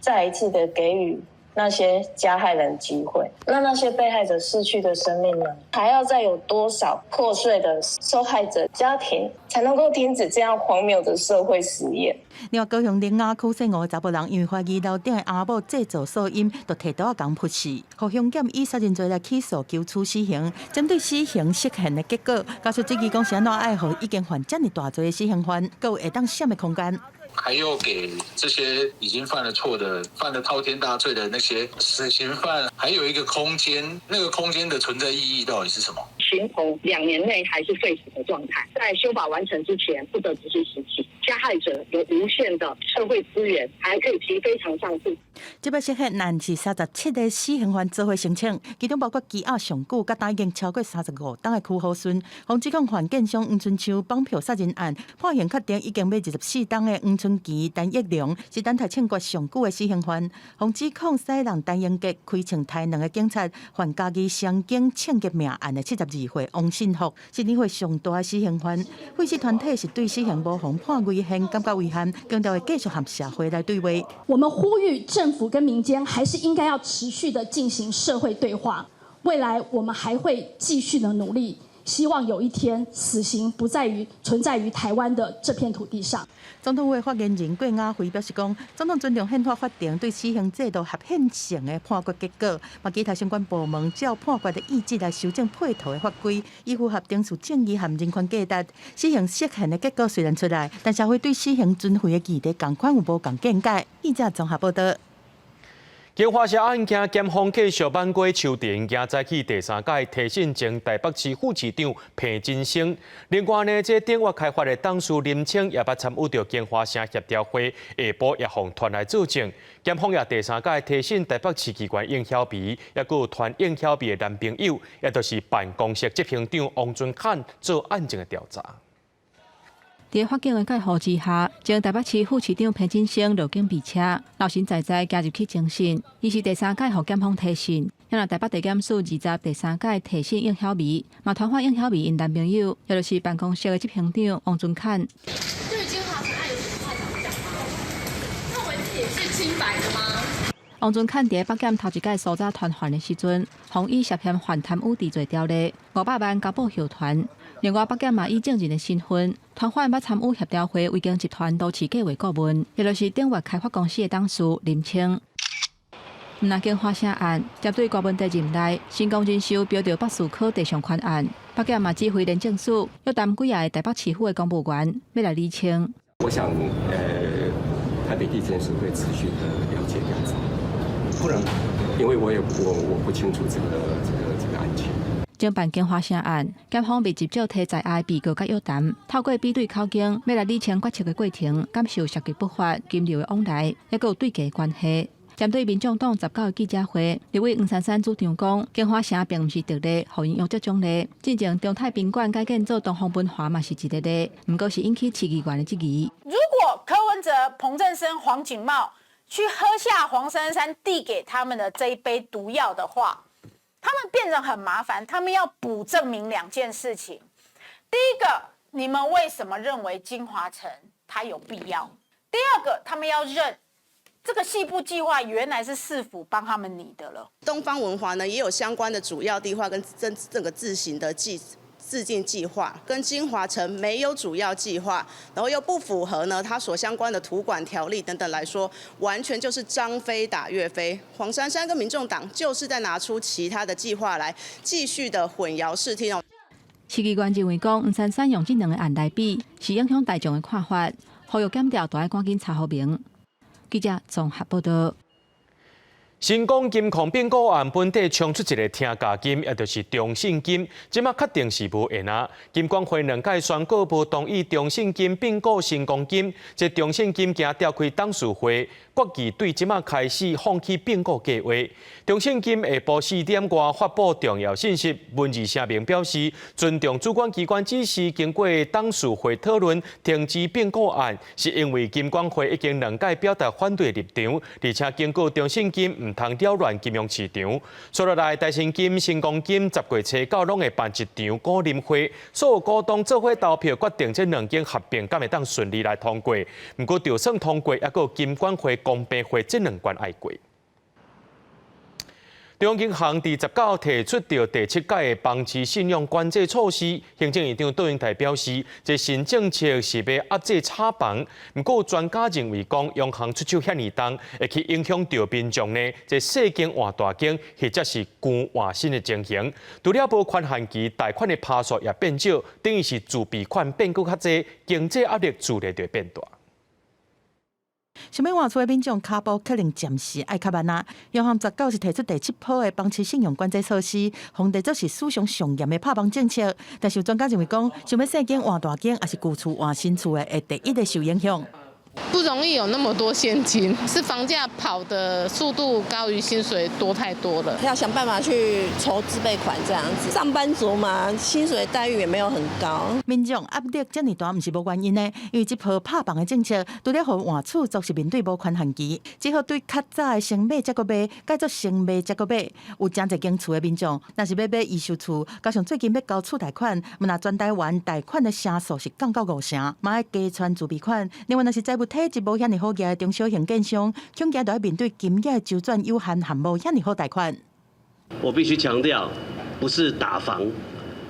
再一次的給予那些加害人機會，那那些被害者失去的生命呢？還要再有多少破碎的受害者家庭，才能夠停止這樣荒謬的社會實驗？另外，高雄苓雅區姓吳的查埔人，因為懷疑樓頂的阿某製造噪音，就提刀仔共噗死，予兇檢以殺人罪來起訴，求處死刑。針對死刑釋憲的結果，家屬質疑講是按怎愛予已經犯這麼大罪的死刑犯，閣有會當閃的空間？還要給這些已經犯了錯的、犯了滔天大罪的那些死刑犯，還有一個空間，那個空間的存在意義到底是什麼？刑後2年內還是廢死的狀態，在修法完成之前不得執行死刑。加害者有無限的社會資源，還可以提非常上訴。這擺涉嫌案是37個死刑犯做伙申請，其中包括羈押上久，佮已經超過35冬的區予順，予指控犯建商黃春秋綁票殺人案，判刑確定已經欲24冬的黃春琪、陳益良是等待槍決上久的死刑犯，予指控西人陳英傑開槍刣兩個警察，犯嘉義雙警槍擊命案的72歲王信福，是年歲上大的死刑犯。廢死團體是對死刑無予判違憲感覺遺憾，強調會繼續和社會來對話。我們呼籲政府跟民間還是應該要持續的進行社會對話。未來我們還會繼續的努力，希望有一天死刑不再於存在於台灣的這片土地上。總統府發言人郭雅慧表示講，總統尊重憲法法庭對死刑制度合憲性的判決結果，嘛期待相關部門照判決的意志來修正配套的法規，以符合程序正義和人權價值。死刑釋憲的結果雖然出來，但社會對死刑存廢的議題仝款有無仝見解。記者綜合報道。京華城案件，檢方繼續挽過秋田，今早起第三屆提審前台北市副市長彭真生。另外呢，這鼎越開發的董事林清也捌參與著京華城協調會，下晡也予傳來作證。檢方也第三屆提審台北市議員應曉薇，也閣有傳應曉薇的男朋友，也就是辦公室執行長王尊翰做案情的調查。佇法警的介護之下，前台北市副市長彭真生落警備車，老神在在行入去偵訊。伊是第三屆予檢方提審，也台北地檢署20第三屆提審應曉薇，嘛傳喚應曉薇𪜶男朋友，也就是辦公室的執行長王尊侃。對於京華城案有什麼話想講嗎？認為自己是清白的嗎？王尊侃佇北檢頭一屆搜查傳喚的時陣，予以涉嫌犯貪污治罪條例500萬交保候傳。另外，北檢嘛以證人的身份傳喚捌參與協調會維京集團都市計畫顧問，也就是鼎越開發公司的董事林清。毋但京華城案，針對柯文哲任內成功人壽標著北士科地上權案，北檢嘛指揮廉政署約談幾个台北市府的公務員，欲來釐清。我想，台北地檢署會持續的了解調查，不能，因為我也我不清楚這個案情。偵辦京華城案，檢方密集召提在案被告佮約談，透過比對口供，欲來釐清決策的過程，敢是有涉及不法金流的往來，抑閣有對價關係。針對民眾黨19的記者會，立委黃珊珊主張講，京華城並毋是特例，予𪜶用作獎勵。進前中泰賓館改建做東方文華嘛是一個例，毋過是引起市議員的質疑。如果柯文哲、彭振聲、黃錦茂去喝下黃珊珊遞給他們的這一杯毒藥的話，他們變成很麻煩，他們要補證明兩件事情。第一個，你們為什麼認為京華城它有必要？第二個，他們要認這個細部計劃原來是市府幫他們擬的了。東方文華呢也有相關的主要地劃跟這個自行的自建計劃，跟京華城沒有主要計劃，然後又不符合呢它所相關的土管條例等等來說，完全就是張飛打岳飛。黃珊珊跟民眾黨就是在拿出其他的計劃來繼續的混淆視聽哦。市議員認為講，黃珊珊用這兩個案來比，是影響大眾的看法，呼籲檢調都愛趕緊查予明。記者綜合報道。新光金礦併購案本底衝出一个天價金，也就是中信金，這馬確定是無緣啊。金管會兩屆宣告無同意中信金併購新光金，這中信金驚召開董事會，決議對這馬開始放棄併購計劃。中信金下晡4點外發布重要信息，文字聲明表示尊重主管機關指示，經過董事會討論停止併購案，是因為金管會已經兩屆表達反對立場，而且警告中信金毋通擾亂金融市場。接落來，台新金、新光金10月初九攏會辦一場股林會，所有股東做伙投票決定這兩間合併敢會當順利來通過。毋過，就算通過，猶閣有金管會、公平會這兩關愛過。中央銀行佇19提出著第七屆的房市信用管制措施，行政院長杜英台表示，這新政策是欲壓制炒房。毋過專家認為講，央行出手遐爾重，會去影響著民眾呢，這細間換大間，或者是舊換新的情形。除了無寬限期貸款的趴數也變少，等於是自備款變閣較濟，經濟壓力自然就會變大。想欲換厝的民眾跤步可能暫時愛較慢啊。央行昨昏是提出第七波的房市信用管制措施，予人定做是史上上嚴的拍房政策。但是有專家認為講，想欲細間換大間，抑是舊厝換新厝的，會第一个受影響。不容易有那麼多現金，是房價跑的速度高於薪水多太多了。要想辦法去籌自備款這樣子。上班族嘛，薪水待遇也沒有很高。民眾壓力遮爾大，毋是無原因的，因為這波拍房的政策，除了予換厝族是面對無寬限期，只好對較早的先買才閣賣，改做先賣才閣買。有誠濟間厝的民眾，若是欲買預售厝，加上最近欲交厝貸款，毋但全台灣貸款的成數是降到五成，嘛愛加傳自備款。另外，若是債務體質無遐爾好額的中小型建商，恐驚著愛面對金額週轉有限，和無遐爾好貸款。我必須強調，不是打房，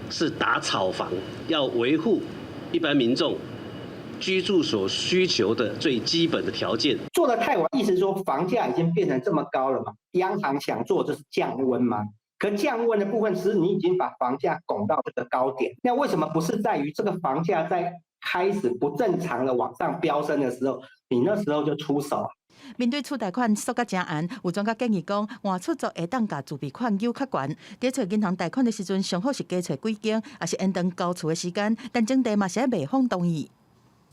是打炒房，要維護一般民眾居住所需求的最基本的條件。做得太晚，意思是說房價已經變成這麼高了嘛？央行想做就是降溫嘛？可降溫的部分，其實你已經把房價拱到這個高點，那為什麼不是在於這個房價在開始不正常的往上飆升的時候，你那時候就出手？面對厝貸款縮甲誠絚，有專家建議講，換厝族會當共自備款搝較懸。佇揣銀行貸款的時陣，上好是加揣幾間，抑是延長交厝的時間，但前提嘛是愛賣方同意。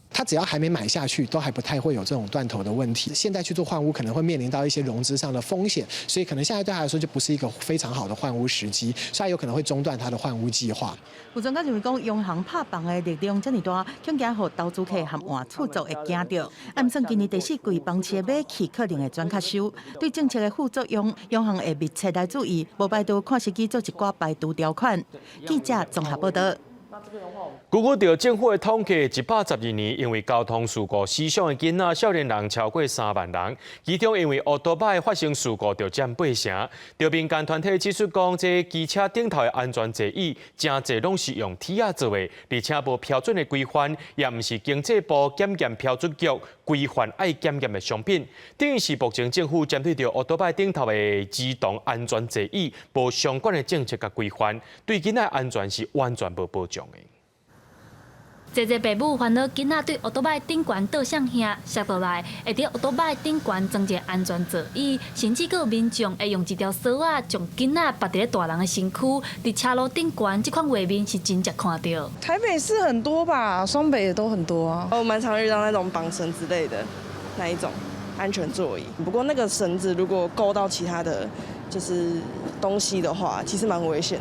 他只要還沒買下去，都還不太會有這種斷頭的問題。現在去做換屋，可能會面臨到一些融資上的風險，所以可能現在對他來說就不是一個非常好的換屋時機，所以有可能會中斷他的換屋計劃。有專家認為講，央行拍房的力量遮爾大，恐驚予投資客和換厝族會驚著。按算今年第四季房市的買氣可能會轉較收，對政策的副作用，央行會密切來注意，無排除看時機做一寡排除條款。記者綜合報道。根據著政府的統計，112年因為交通事故死傷的囡仔、少年人超過3萬人，其中因為烏多擺發生事故就佔八成。著民間團體指出講，這機車頂頭的安全座椅，誠濟攏是用鐵仔做的，而且無標準的規範，也毋是經濟部檢驗標準局規範愛檢驗的商品。等於是目前政府針對著烏多擺頂頭的兒童安全座椅，無相關的政策佮規範，對囡仔安全是完全無保障的。濟濟爸母煩惱囡仔對烏多擺頂懸倒摔遐，摔落來會佇烏多擺頂懸裝一个安全座椅，甚至閣有民眾會用一條索仔將囡仔縛佇咧大人的身軀，佇車路頂懸，這款畫面是真正看著。台北市很多吧，雙北也都很多啊。我蠻常遇到那種綁繩之類的那一種安全座椅，不過那個繩子如果勾到其他的就是東西的話，其實蠻危險的。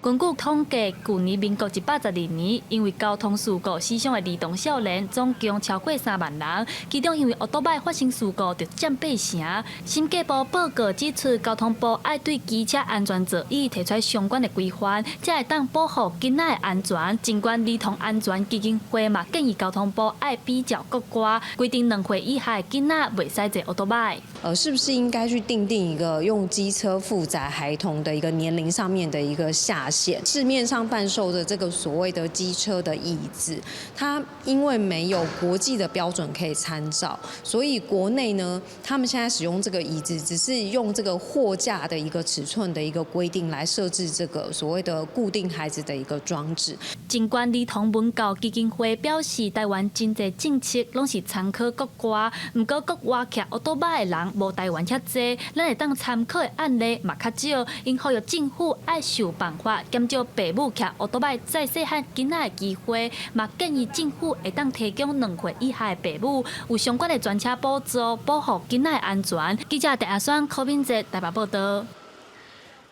根據統計，舊年民國112年，因為交通事故死傷的兒童少年總共超過3萬人，其中因為烏多擺發生事故就佔八成。審計部報告指出，交通部愛對機車安全座椅提出相關的規範，才會當保護囡仔的安全。儘管兒童安全基金會嘛建議交通部愛比照國外規定，2歲以下的囡仔袂使坐烏多擺。是不是應該去訂定一個用機車負載孩童的一個年齡上面的一個下限？市面上販售的這個所謂的機車的椅子，它因為沒有國際的標準可以參照，所以國內呢，他們現在使用這個椅子，只是用這個貨架的一個尺寸的一個規定來設置這個所謂的固定孩子的一個裝置。儘管兒童文教基金會表示，台灣真濟政策攏是參考國外，毋過國外騎烏多擺的人無台灣遐濟，咱會當參考的案例嘛較少。𪜶呼籲政府愛想辦法減少爸母騎烏多擺載細漢囡仔的機會，嘛建議政府會當提供2歲以下的爸母有相關的專車補助，保護囡仔的安全。記者鄭阿雙、柯敏哲台北報道。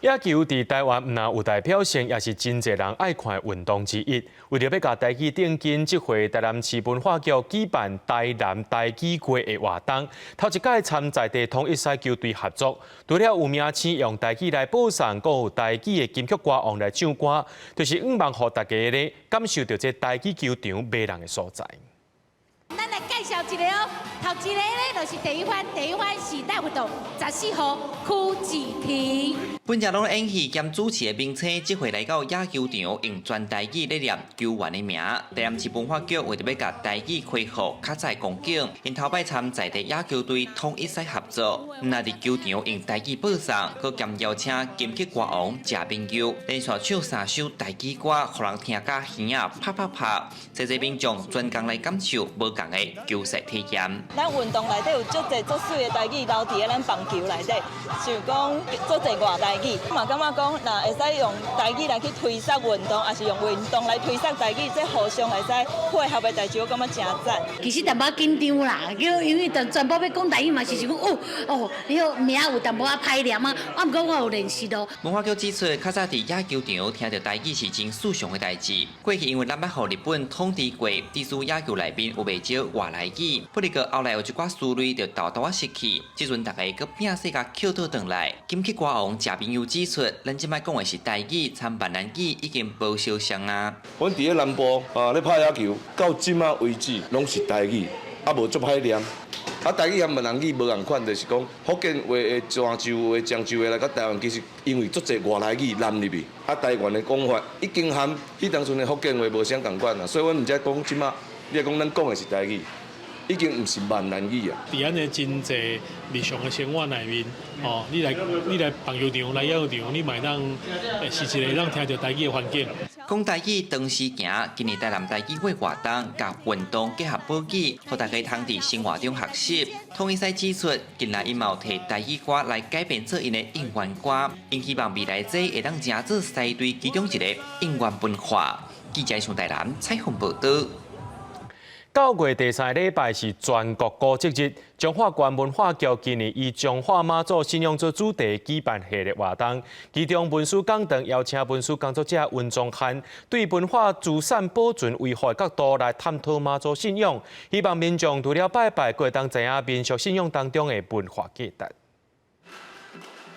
野球佇台灣毋但有代表性，也是真濟人愛看的運動之一。為著欲共台語轉緊，這回台南市文化局舉辦台南台語月的活動，頭一擺參在地統一賽球隊合作，除了有明星用台語來播送，閣有台語的金曲歌王來唱歌，就是向望予大家咧感受著這台語球場迷人的所在。咱來介紹一个哦，頭一个咧就是第一番，第一番是帶活動14號柯志廷。本日攏演戲兼主持的明星，這回來到野球場，用全台語咧念球員的名。台南市文化局為著欲共台語恢復較早的光景，𪜶頭擺參在地野球隊統一賽合作，毋但佇球場用台語播送，閣兼邀請金曲歌王謝明佑連續唱三首台語歌，予人聽甲耳仔啪啪拍。濟濟民眾專工來感受無仝的球賽體驗。咱運動內底有足濟足媠的台語留佇咧咱棒球內底，像講足濟外來語，嘛感覺講，若會使用台語來去推捒運動，抑是用運動來推捒台語，這互相會使配合的代誌，我感覺誠讚。其實淡薄緊張啦，叫因為全部欲講台語嘛，是想講哦哦，你個名有淡薄仔歹念啊，啊毋過我有練習咯。文化局指出，較早佇野球場聽著台語是真順暢的代誌。過去因為咱捌予日本統治過，致使野球內面有袂少外來語。不過後來有一寡思慮就沓沓仔失去，這陣逐家閣摒細共抾倒轉來。金曲歌王謝明佑指出，咱這擺講的是台語，參閩南語已經無相像啊。阮佇咧南部啊，咧拍野球，到這馬為止攏是台語，啊無足歹念。啊，台語和閩南語無仝款，就是講福建話的泉州話、漳州話來到台灣，其實因為足濟外來語濫入去，啊，台灣的講法已經和彼當陣的福建話無啥仝款啊，所以阮毋才講這馬，你講咱講的是台語，已經毋是閩南語啊。佇咱的真濟日常的生活內面，哦，你來棒球場、來野球場，你嘛會當是一个當聽著台語的環境。講台語當時行，今年台南台語會活動，共運動結合保語，予大家通佇生活中學習。統一賽指出，近來𪜶嘛有提台語歌來改編做𪜶的應援歌，𪜶希望未來這會當成做獅隊其中一个應援文化。記者上台南採訪報導。九月第三禮拜是全國古蹟日，彰化縣文化局今年以彰化媽祖信仰做主題舉辦系列活動，其中文史講堂邀請文史工作者溫宗漢對文化資產保存維護的角度來探討媽祖信仰，希望民眾除了拜拜，閣會當知影民俗信仰當中的文化價值。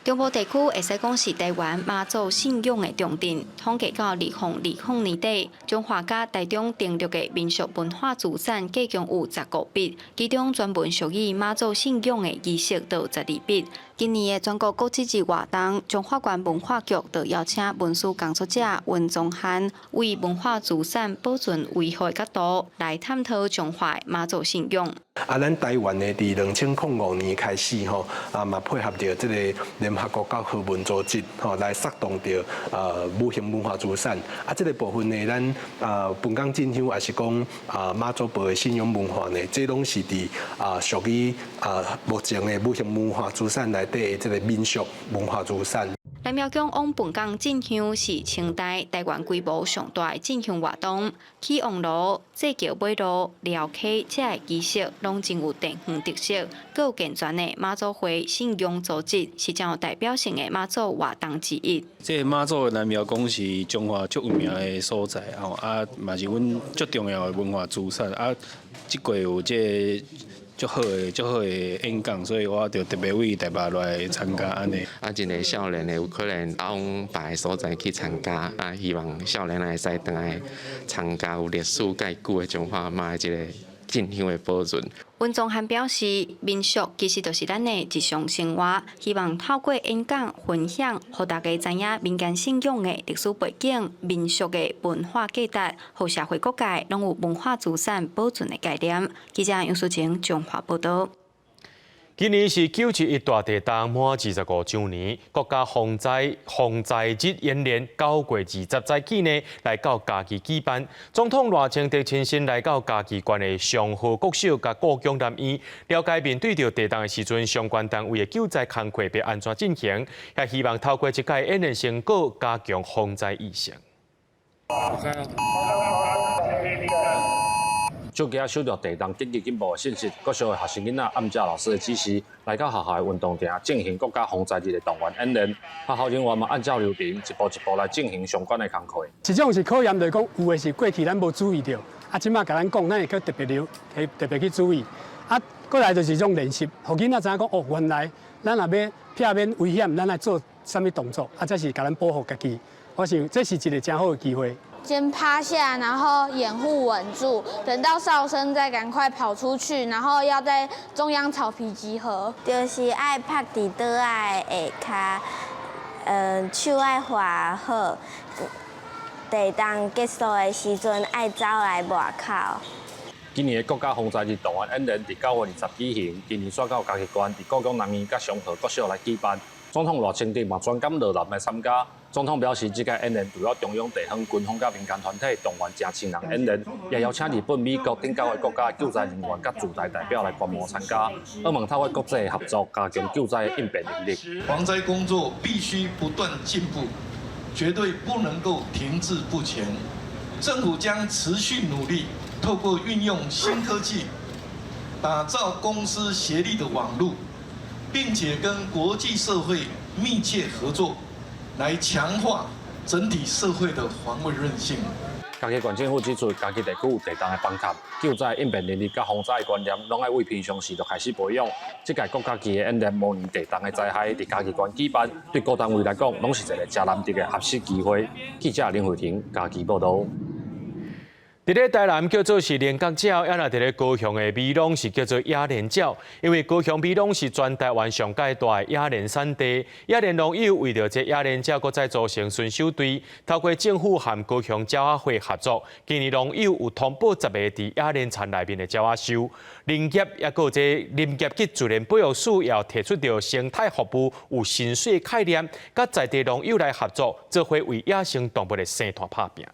中部地區會使講是台灣媽祖信仰的重鎮。統計到2020年底，彰化佮台中登錄的民俗文化資產計共有15筆，其中專門屬於媽祖信仰的儀式就有12筆。今年的全國古蹟日活動，彰化縣文化局就邀請文史工作者溫宗漢，為文化資產保存維護的角度來探討彰化媽祖信仰。啊，咱台灣呢，佇2005年開始吼，啊嘛配合著這個聯合國教科文組織吼，來策動著無形文化資產。啊，這個部分呢，咱本港進香，抑是講媽祖婆的信仰文化呢，這攏是佇屬於目前的無形文化資產內底的這個民俗文化資產。南廟宮往本港進香是清代台灣規模上大的進香活動，起王爐、祭轎尾路、寮溪這个儀式攏真有地方特色，閣有健全的媽祖會信仰組織，是真有代表性的媽祖活動之一。這個媽祖的南廟宮是彰化足有名的所在，吼啊，嘛是阮足重要的文化資產啊。這過有這個足好的演講，所以我就特別為台北來參加按呢。啊，真濟少年的有可能往別个所在去參加，啊，希望少年會使轉來參加有歷史蓋久的彰化媽的這个進香的保存。溫宗漢表示，民俗其實就是咱的日常生活，希望透過演講分享，予大家知影民間信仰的歷史背景、民俗的文化價值，予社會各界攏有文化資產保存的概念。記者楊淑晴彰化報導。今年是9.11大地震滿25週年，國家防災日演練9月20早起呢，來到嘉義舉辦。總統賴清德親身來到嘉義縣的松和國小佮故宮南院，了解面對著地震的時陣，相關單位的救災工作欲按怎進行，也希望透過這屆演練成果，加強防災意識。就今收到地震緊急警報的信息，國小的學生囡仔按照老師的指示來到學校的運動場進行國家防災日的動員演練。學校人員嘛按照流程一步一步來進行相關的工課。這種是考驗，就是講有的是過去咱無注意著，啊，這馬共咱講，咱會閣特別留，特別去注意。啊，過來就是這種練習，予囡仔知影講哦，原來咱若欲避免危險，咱愛做啥物動作，啊，這是共咱保護家己。我想這是一个誠好的機會。先趴下，然後掩護穩住，等到哨聲再趕快跑出去，然後要在中央草皮集合。就是愛趴佇桌仔下跤，手愛劃好，地震結束的時陣愛走來外口。今年的國家防災日動員演練佇9月20舉行，今年煞到嘉義縣佇故宮南院佮松和國小來舉辦。總統賴清德嘛專工落南來參加。總統表示，這屆演練除了中央、地方、軍方佮民間團體動員成千人演練，也邀請日本、美國等九個國家的救災人員佮駐台代表來觀摩參加，希望透過國際合作，加強救災的應變能力。防災工作必須不斷進步，絕對不能夠停滯不前。政府將持續努力，透過運用新科技，打造公私協力的網路，並且跟國際社會密切合作，來強化整體社會的防衛韌性。嘉義縣政府指出，嘉義地區有地動的崩塌，救災應變能力佮防災的觀念，攏愛為平常時就開始培養。這屆國家級的演練模擬地動的災害，佇嘉義縣舉辦，對各單位來講，攏是一個誠難得的學習機會。記者林慧婷嘉義報導。佇咧台南叫做是菱角鳥，抑若佇咧高雄的美濃是叫做野蓮鳥。因為高雄美濃是全台灣上蓋大的野蓮產地，野蓮農友為著這野蓮鳥，閣再組成巡守隊，透過政府和高雄鳥仔會合作，今年農友有通報10個佇野蓮田內面的鳥仔鏽。林業抑閣有這林業及自然保育署也提出著生態服務有薪水概念，佮在地農友來合作，做伙為野生動物的生態拍拚。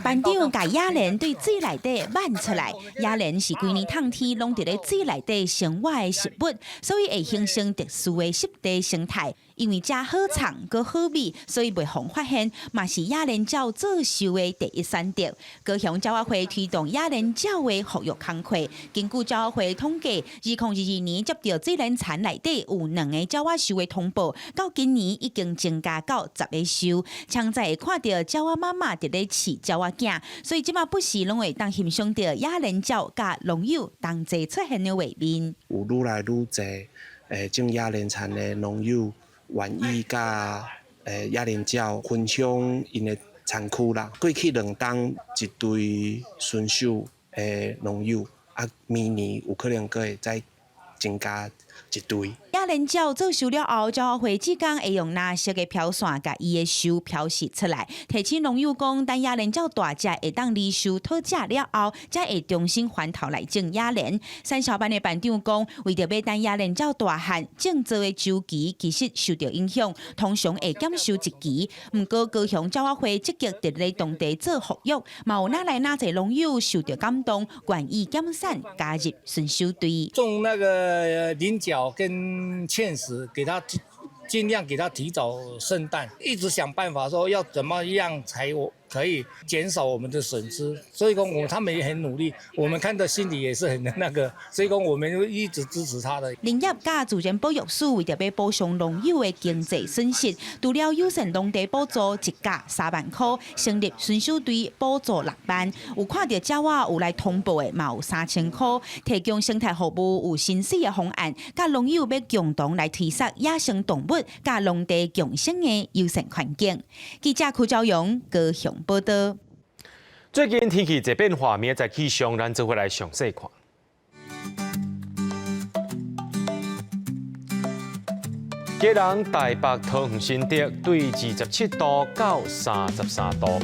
班長共野蓮對水內底挽出來，野蓮是規年冬天攏佇咧水內底生活的植物，所以會形成特殊的濕地生態。因為遮好藏閣好美，所以袂予發現，嘛是野蓮鳥做岫的第一選擇。高雄鳥仔會推動野蓮鳥的復育工課，根據鳥仔會統計，2022年接著水蓮田內底有兩个鳥仔鏽的通報，到今年已經增加到10个鏽。常在會看著鳥仔媽媽佇咧飼鳥仔囝，所以這馬不時攏會當欣賞著野蓮鳥佮農友同齊出現的畫面。有愈來愈濟種野蓮田的農友願意佮野蓮鳥分享𪜶的田區啦。過去兩冬一隊巡守的農友，啊，明年有可能閣會再增加一隊。野蓮鳥做岫了後，鳥仔會志工會用藍色的飄線共伊的鏽標示出來。提醒農友講，等野蓮鳥大隻會當離岫討食了後，才會重新翻頭來種野蓮。產銷班的班長講，為著欲等野蓮鳥大漢，種植的週期其實受著影響，通常會減收一期。毋過高雄鳥仔會積極佇咧當地做復育，嘛有哪來哪濟農友受著感動，願意減產加入巡守隊。種那個菱角跟芡實，給他盡量給他提早聖誕，一直想辦法說要怎麼樣才可以減少我們的損失。所以講，他們也很努力，我們看到心裡也是很那個。所以講，我們一直支持他的。林業佮自然保育署為著欲補償農友的經濟損失，除了友善農地補助一甲3萬箍，成立巡守隊補助6萬。有看著鳥仔有來通報的，嘛有3000箍，提供生態服務有薪水的方案，佮農友欲共同來推捒野生動物佮農地共生的友善環境。記者柯昭陽高雄報導。最近天氣濟變化，明仔載氣象，咱做伙來詳細看。基隆、台北、桃園、新竹對27度到33度。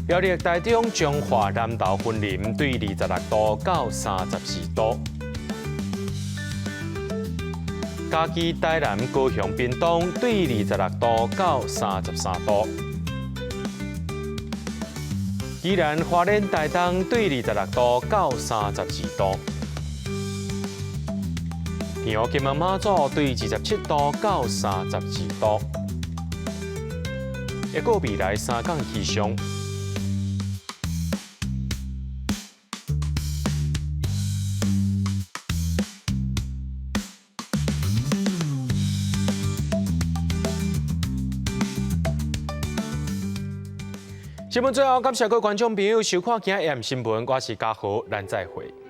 苗栗、台中、彰化、南投、雲林對26度到34度。嘉義、台南、高雄、屏東對26度到33度。宜蘭、花蓮、台東對26度到32度。澎湖、金門、馬祖對27度到32度。一個未來三天氣象。新聞最後，感謝各位觀眾朋友收看今日的新聞，我是嘉豪，咱再會。